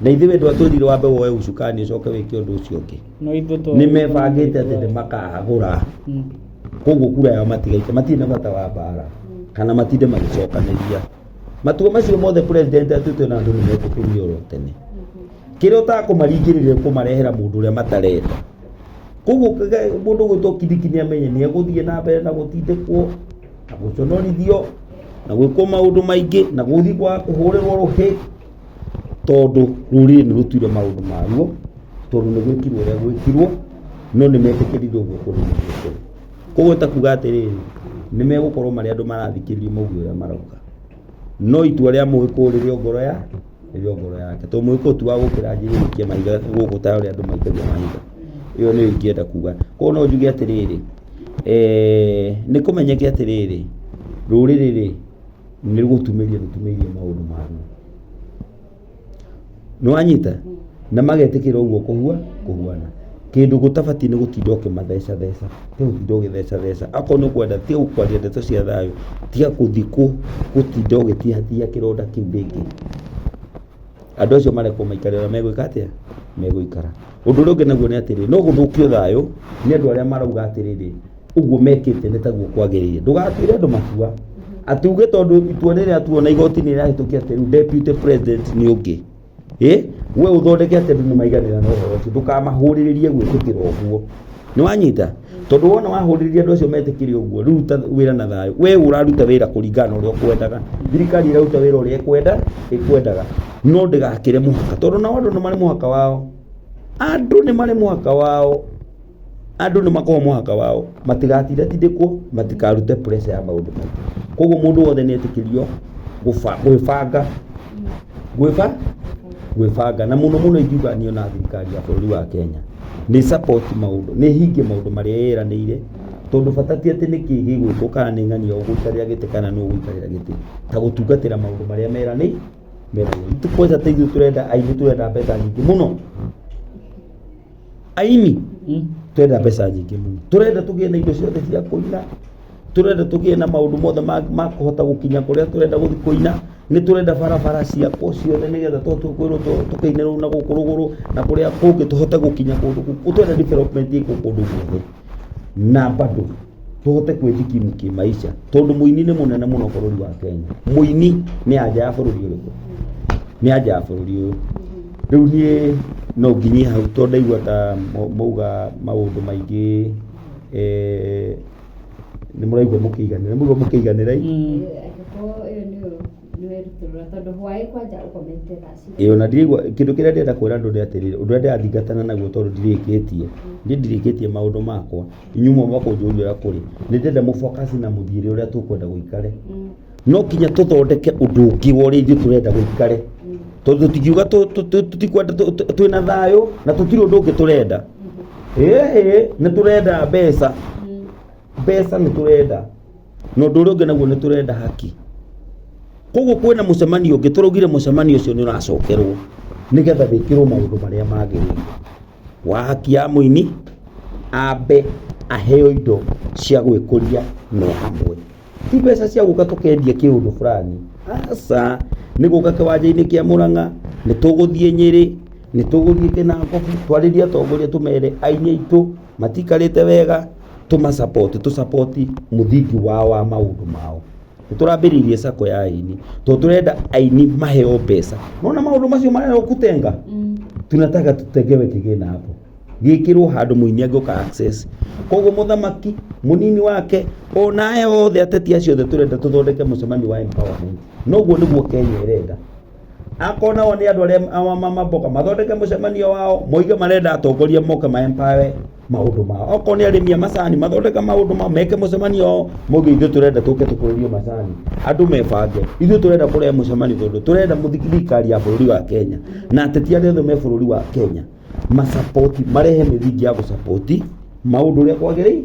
Na ithuĩ we ndwatwĩrire wambe woe ucukani ũcoke wĩke ũndũ ũcio ũngĩ. No ithuĩ Nĩ mebangĩte atĩ nĩ makagũra. Koguo kura yao matigaike, matirĩ na bata wa mbara kana matinde magĩcokanĩria. Matua macio mothe president atuĩte na andũ nĩ metĩkĩrire oro tene. Kĩrĩa ũtakũmaringĩrĩria kũmarehera mũndũ ũrĩa matarenda. Koguo mũndũ ũgwĩtwo Kindiki nĩ amenye nĩ egũthiĩ na mbere na gũtindĩkwo na gũconorithio na gwĩkwo maũndũ maingĩ na gũthiĩ kwaga kũhũrĩrwo rũhĩ tondũ rũrĩrĩ nĩ rũtuire maũndũ maruo tondũ nĩ gwĩkirwo ũrĩa gwĩkirwo no nĩ metĩkĩrire ũguo kũrĩ nĩguo kũrĩ. Koguo ta kuga atĩrĩrĩ, nĩ megũkorwo marĩ andũ marathikĩrĩrio mauge ũrĩa marauga, no itua rĩa mũgĩkũyũ rĩrĩ o ngoro ya rĩrĩ o ngoro yake, tondũ mũgĩkũyũ ti wa gũkĩra anjĩrie gũikia mahiga gũkũ ta ũrĩa andũ maikagia mahiga. Ĩyo nĩyo ingĩenda kuga. Koguo no njuge atĩrĩrĩ, nĩ kũmenyeke atĩrĩrĩ, rũrĩrĩ rĩ, nĩ gũtumĩria rũtumĩirie maũndũ maruo. Nĩ wanyita? Na magetĩkĩra ũguo kũhuana. Kĩndũ gũtabatiĩ nĩ gũtinda ũkĩmatheca theca, tiga gũtinda ũgĩtheca theca. Akorwo nĩ ũkwenda tiga kwaria ndeto cia thayũ, tiga gũthiĩ gũtinda ũgĩtihatia kĩronda kĩu rĩngĩ. Andũ acio marekwo maikare ũrĩa megwĩka atĩa? Megũikara. Ũndũ ũrĩa ũngĩ naguo nĩ atĩrĩrĩ, no gũthũkio thayũ nĩ andũ arĩa marauga atĩrĩrĩ, ũguo mekĩte nĩ taguo kwagĩrĩire. Ndũgatuĩre andũ matua atĩ uge tondũ itua nĩ rĩatuo na igoti nĩ rĩrahĩtũkia atĩ rĩu deputy president nĩ ũngĩ. Ĩ we ũthondeke atĩ andũ nĩ maiganĩra na ũhoro ũcio, ndũkamahũrĩrĩrie gwĩtĩkĩra ũguo. Nĩ wanyita? Tondũ wona wahũrĩrĩria andũ acio metĩkĩre ũguo, rĩu ruta wĩra na thayũ. We ũraruta wĩra kũringana na ũrĩa ũkwendaga. Thirikari ĩraruta wĩra ũrĩa ĩkwendaga. No ndĩgakĩre mũhaka, tondũ nao andũ nĩ marĩ mũhaka wao. Andũ nĩ marĩ mũhaka wao. Andũ nĩ makoragwo mũhaka wao. Matigatindatindĩkwo, matikarute pressure ya maũndũ maingĩ. Koguo mũndũ wothe nĩ etĩkĩrio gwĩbanga. Gwĩbanga. Na mũno mũno ingiuga niĩ ona thirikari ya bũrũri wa Kenya nĩ support maũndũ, nĩ ĩhingie maũndũ marĩa yeranĩire, tondũ bata ti atĩ nĩkĩ gĩgwĩkwo kana nĩ ng'ania ũgũikarĩra gĩtĩ kana nũ ũgũikarĩra gĩtĩ, ta gũtungatĩra maũndũ marĩa meranĩire. Kwanza ta ithuĩ tũrenda aini tũrenda mbeca nyingĩ mũno. Aini tũrenda mbeca nyingĩ mũno. Tũrenda tũgĩe na indo ciothe cia kũina, tũrenda tũgĩe na maũndũ mothe ma kũhota gũkinya kũrĩa tũrenda gũthiĩ kũina, nĩ tũrenda barabara ciakwo ciothe nĩgetha to tũkwĩrwo tũkainĩrwo na gũkũ rũgũrũ na kũrĩa kũngĩ tũhote gũkinya kũndũ kũu. Tũrenda development ĩkwo kũndũ guothe na bado tũhote kwĩjikimu kĩmaisha, tondũ mũini nĩ mũnene mũno bũrũri wa Kenya. Mũini nĩ anja ya bũrũri ũrĩkũ? Nĩ anja ya bũrũri ũyũ. Rĩu niĩ no nginyie hau tondũ ndaigua ta mauga maũndũ maingĩ, nĩ mũraigua mũkĩiganĩra, nĩ mũraigua mũkĩiganĩra ĩ? Angĩkorwo ĩyo nĩyo nĩwerutũrũra tondũ hwaĩ kwanja ũkomete thaa cigana? Ĩĩ ona ndiraigua, kĩndũ kĩrĩa ndĩrenda kwĩra andũ nĩ atĩrĩrĩ, ũndũ ũrĩa ndĩrathingatana naguo tondũ ndirĩkĩtie, niĩ ndirĩkĩtie maũndũ makwa, inyuĩ mwauma kũnjũria ũrĩa kũrĩ, nĩ ndĩrenda mũ focus na mũthiĩre ũrĩa tũkwenda gũikare. No nginya tũthondeke ũndũ ũngĩ wa ũrĩa ithuĩ tũrenda gũikare, tondũ tũtingiuga tũtikwenda twĩna thayũ na tũtirĩ ũndũ ũngĩ tũrenda. Ĩĩ nĩ tũrenda mbeca, mbeca nĩ tũrenda, na ũndũ ũrĩa ũngĩ naguo nĩ tũrenda haki. Koguo kwĩna mũcemanio ũngĩ tũraugire mũcemanio ũcio nĩ ũracokerwo nĩgetha wĩkĩrwo maũndũ marĩa magĩrĩire. Wa haki ya mũini ambe aheo indo cia gwĩkũria me hamwe. Ti mbeca cia gũka tũkendie kĩũndũ fulani, aca, nĩ gũka kĩwanja-inĩ kĩa Mũrang'a, nĩ tũgũthiĩ Nyĩrĩ, nĩ tũgũthiĩ Kĩnangobu, twarĩrie atongoria tũmere aini aitũ matikarĩte wega, tũma support, tũ support mũthingi wao wa maũndũ mao. Nĩ tũrambĩrĩirie sacco ya aini tondũ tũrenda aini maheo mbeca. Nĩwona maũndũ macio marerwo kutenga? Tunataka tutengewe kĩgĩna hapo, gĩkĩrwo handũ mũini angĩũka access. Koguo mũthamaki, mũnini wake, ona aya othe ateti acio othe tũrenda tũthondeke mũcemanio wa empowerment. Noguo nĩguo Kenya ĩrenda. Akorwo nao nĩ andũ arĩa mama mboga mathondeke mũcemanio wao, moige marenda atongoria moke ma empower maũndũ mao. Okorwo nĩ arĩmi a macani mathondeke maũndũ mao, meke mũcemanio wao, moige ithuĩ tũrenda tũke tũkũrĩrio macani. Andũ mebange, ithuĩ tũrenda kũrehe mũcemanio tondũ tũrenda thirikari ya bũrũri wa Kenya na ateti arĩa othe me bũrũri wa Kenya ma support, marehe mĩthingi ya gũ support maũndũ ũrĩa kwagĩrĩire.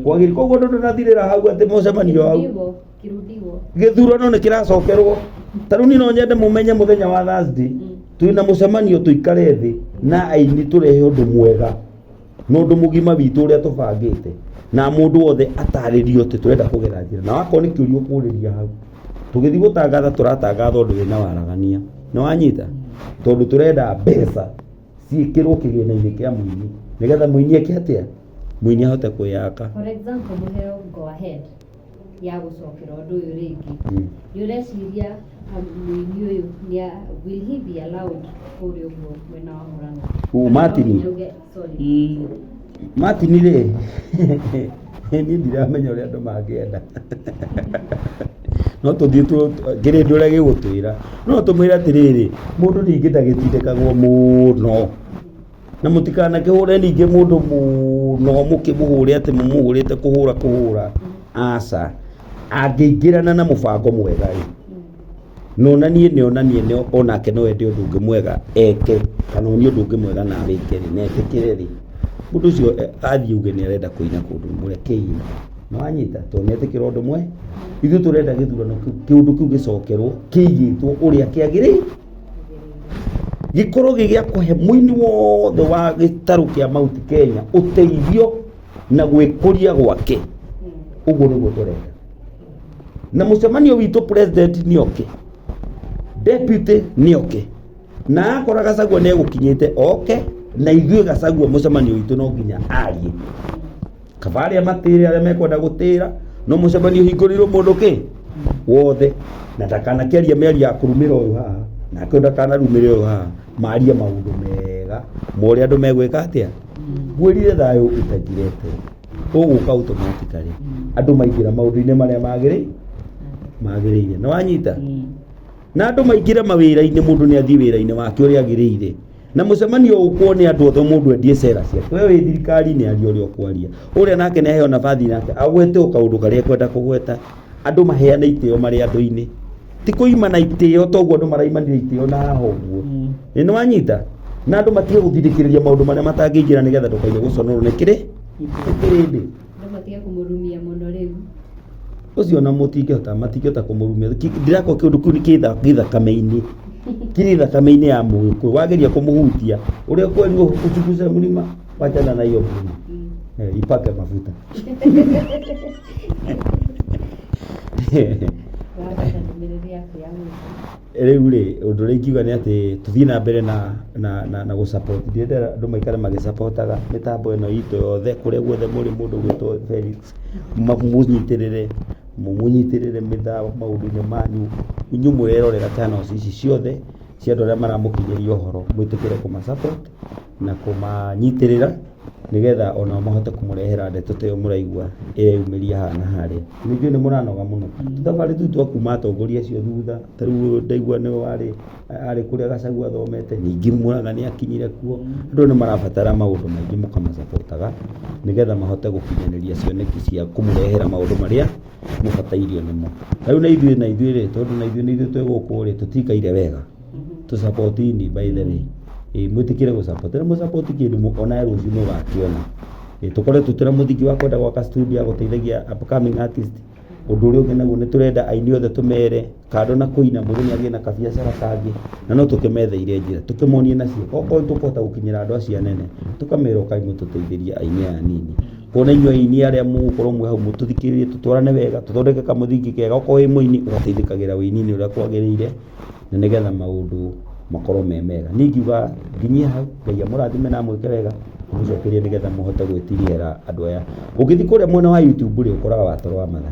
Kwagĩrĩire. Koguo ũndũ ndũnathirĩra hau atĩ mũcemanio hau. Kĩrundiwo, kĩrundiwo. Gĩthurano nĩ kĩracokerwo. Ta rĩu niĩ no nyende mũmenye mũthenya wa Thursday twĩna mũcemanio tũikare thĩ na aini tũrehe ũndũ mwega na ũndũ mũgima witũ ũrĩa tũbangĩte na mũndũ wothe atarĩrio atĩ tũrenda kũgera njĩra na wakorwo nĩ kĩũria ũkũrĩria hau. Tũgĩthiĩ gũtangatha tũratangatha ũndũ wĩna waragania. Nĩ wanyita? Tondũ tũrenda mbeca ciĩkĩrwo kĩgĩna-inĩ kĩa mũini nĩgetha mũini eke atĩa? Mũini ahote kwĩyaka. For example, mũheo go ahead ya gũcokera ũndũ ũyũ rĩngĩ. Nĩ ũreciria mũini ũyũ nĩ will he be allowed kũrĩa ũguo mwena wa Murang'a? Ũ, Martin. Sorry. Martin rĩ, niĩ ndiramenya ũrĩa andũ mangĩenda. No tũthiĩ kĩrĩndĩ ũrĩa gĩgũtwĩra. No tũmwĩre atĩrĩrĩ, mũndũ ningĩ ndagĩtindĩkagwo mũno. Na mũtikanakĩhũre ningĩ mũndũ mũno mũkĩmũhũre atĩ mũmũhũrĩte kũhũra kũhũra, aca. Angĩingĩrana na mũbango mwega rĩ, na onanie nĩ onanie nĩ onake no ende ũndũ ũngĩ mwega eke, kana onie ũndũ ũngĩ mwega na wĩke rĩ, na etĩkĩre rĩ, mũndũ ũcio athiĩ uge nĩ arenda kũina kũndũ, mũrekei. Nĩ wanyita? Tondũ nĩ etĩkĩra ũndũ mwe. Ithuĩ tũrenda gĩthurano kĩu, kĩũndũ kĩu gĩcokerwo kĩigĩtwo ũrĩa kĩagĩrĩire, gĩkorwo gĩ gĩa kũhe mũini wothe wa gĩtarũ kĩa Mount Kenya ũteithio na gwĩkũria gwake. Ũguo nĩguo tũrenda. Na mũcemanio witũ, president nĩ oke, deputy nĩ oke, na akora Gachagua nĩ egũkinyĩte oke na ithuĩ. Gachagua mũcemanio witũ no nginya arie, kaba arĩa matĩre, arĩa mekwenda gũtĩra, no mũcemanio ũhingũrĩirwo mũndũ kĩ wothe, na ndakanakĩaria mĩario ya kũrumĩra ũyũ haha, nake ũyũ ndakanarumĩre ũyũ haha. Marie maũndũ mega ma ũrĩa andũ megwĩka atĩa. Ngwĩrire thayũ ũtagirete ũgũka automatically, andũ maingĩra maũndũ-inĩ marĩa magĩrĩire. Nĩ wanyita? Na andũ maingĩre mawĩra-inĩ, mũndũ nĩ athiĩ wĩra-inĩ wake ũrĩa agĩrĩire, na mũcemanio ũkwo nĩ andũ othe, mũndũ endie cera ciake. We wĩ thirikari nĩ aria ũrĩa ũkwaria, ũrĩa nake nĩ aheo nabathi nake agwete o kaũndũ karĩa ekwenda kũgweta. Andũ maheane itĩo marĩ andũ-inĩ, ti kũimana itĩo toguo andũ maraimanire itĩo na haha ũguo. Ĩ nĩ wanyita? Na andũ matige gũthindĩkĩrĩria maũndũ marĩa matangĩingĩra, nĩgetha ndũkaige gũconorwo nĩ kĩrĩ nĩ kĩrĩndĩ. Andũ matige kũmũrumia mũno rĩu. Ũcio na mũtingĩhota, matingĩhota kũmũrumia. Ndirakwa kĩũndũ kĩu nĩ kĩ thakame-inĩ, kĩrĩ thakame-inĩ ya Mũgĩkũyũ. Wageria kũmũhutia ũrĩa kwerirwo usiguse mlima, wachana na hiyo mlima. Eh, ipake mafuta. Wabata ndũmĩrĩri yaku ya mũico. Rĩu rĩ, ũndũ ũrĩa ingiuga nĩ atĩ tũthiĩ na mbere na gũ-support. Ndĩrenda andũ maikare magĩsupportaga mĩtambo ĩno itũ yothe, kũrĩa guothe mũrĩ. Mũndũ ũgwĩtwo Felix, mũnyitĩrĩre, mũnyitĩrĩre maũndũ-inĩ manyu. Inyuĩ mũrerorera channels ici ciothe cia andũ arĩa maramũkinyĩria ũhoro, mwĩtĩkĩre kũma-support na kũmanyitĩrĩra, nĩgetha onao mahote kũmũrehera ndeto ta ĩyo mũraigua ĩreyumĩria haha na harĩa. Nĩ njũĩ nĩ mũranoga mũno, tũthabarĩ tũu twa kuma atongoria acio thutha. Ta rĩu ndaigua nĩwe warĩ arĩ kũrĩa Gachagua athomete, ningĩ Murang'a nĩ akinyire kuo. Andũ nĩ marabatara maũndũ maingĩ, mũkamasapotaga nĩgetha mahote gũkinyanĩria cioneki cia kũmũrehera maũndũ marĩa mũbatairio nĩmo. Rĩu na ithuĩ rĩ, tondũ na ithuĩ nĩ ithuĩ twĩ gũkũ rĩ, tũtikaire wega tũsupportini. By the way, ĩ mwĩtĩkĩre gũsupport na mũsupport kĩndũ onawe rũciũ nĩ ũgakĩona. Ĩ tũkoretwo twĩna mũthingi wa kwenda gwaka studio ya gũteithagia upcoming artist. Ũndũ ũrĩa ũngĩ naguo, nĩ tũrenda aini othe tũmere kando na kũina, mũndũ nĩ agĩe na kabiacara kangĩ, na no tũkĩmetheire njĩra, tũkĩmonie nacio okorwo nĩ tũkũhota gũkinyĩra andũ acio anene, tũkamera ũkai mũtũteithĩrie aini aya anini. Kuona inyuĩ aini arĩa mũgũkorwo mwĩ hau, mũtũthikĩrĩrie, tũtwarane wega, tũthondeke kamũthingi kega, okorwo wĩ mũini ũgateithĩkagĩra wĩini-inĩ ũrĩa kwagĩrĩire, na nĩgetha maũndũ makorwo me mega. Niĩ ingiuga nginyie hau. Ngai amũrathime na amwĩke wega, mũcokerie nĩgetha mũhote gwĩtirihĩra andũ aya. Ũngĩthiĩ kũrĩa mwena wa YouTube rĩ, ũkoraga Watoro wa Matha,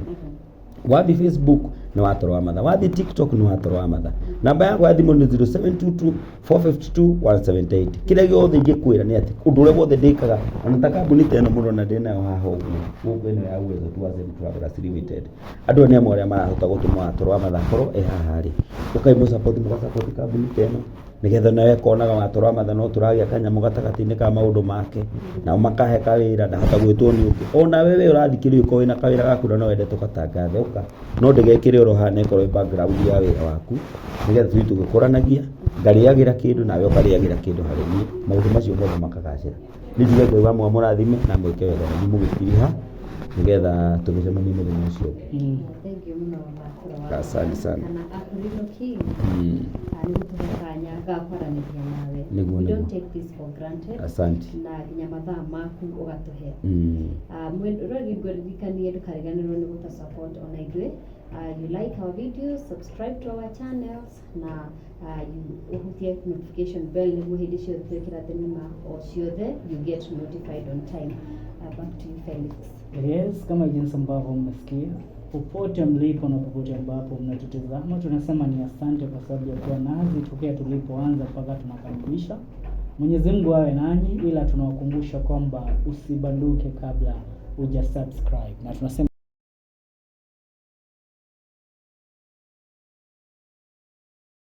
wathiĩ Facebook nĩ Watoro wa Matha, wathiĩ TikTok nĩ Watoro wa Matha. Namba yakwa ya thimũ nĩ 0722 452 178. Kĩrĩa gĩothe ingĩkwĩra nĩ atĩ ũndũ ũrĩa wothe ndĩkaga, ona ta kambuni ta ĩno mũrona ndĩ nayo haha ũguo gũkũ, ĩno ya Uwezo Tours and Travelers Limited, andũ aya nĩ amwe arĩa marahota gũtũma Watoro wa Matha akorwo e haha rĩ. Ũkai mũsupport, mũgasupport kambuni ta ĩno, nĩgetha nawe akonaga Watoro wa Matha no tũragĩa kanyamũ gatagatĩ-inĩ ka maũndũ make, nao makahe kawĩra, ndahota gwĩtwo nĩ ũngĩ. Onawe we ũrathikĩrĩria, ũkorwo wĩna kawĩra gaku na no wende tũgatangathe, ũka no ndĩgekĩre oro haha, na ĩkorwo ĩ background ya wĩra waku, nĩgetha tũthiĩ tũgĩkũranagia, ngarĩagĩra kĩndũ nawe ũkarĩagĩra kĩndũ harĩ niĩ, maũndũ macio mothe makagacĩra. Nĩ njuge Ngai wa mũrathime na mwĩke wega, na inyuĩ mũgĩtiriha, nĩgetha tũgĩcemanie mũthenya ũcio ũngĩ. Thank you mũno, Watoro wa Asante Matha, sana. kana Akorino King. Nĩ gũtũhe kanya ga kwaranĩria nawe. Nĩguo, We nĩguo. don't take this for granted. Asante. Na nginya mathaa maku ũgatũhe. Mwĩroreri, ngũririkanie ndũkariganĩrwo nĩ gũtũ support ona ithuĩ. You like our videos, subscribe to our channels, na you ũhutie notification bell nĩguo hĩndĩ ciothe twekĩra thenema o ciothe you get notified on time. Back to you, Felix. Yes, kama jinsi ambavyo mmesikia, popote mlipo na popote ambapo mnatutazama, tunasema ni asante kwa sababu ya kuwa nasi tokea tulipoanza mpaka tunakamilisha. Mwenyezi Mungu awe nanyi, ila tunawakumbusha kwamba usibanduke kabla huja subscribe, na tunasema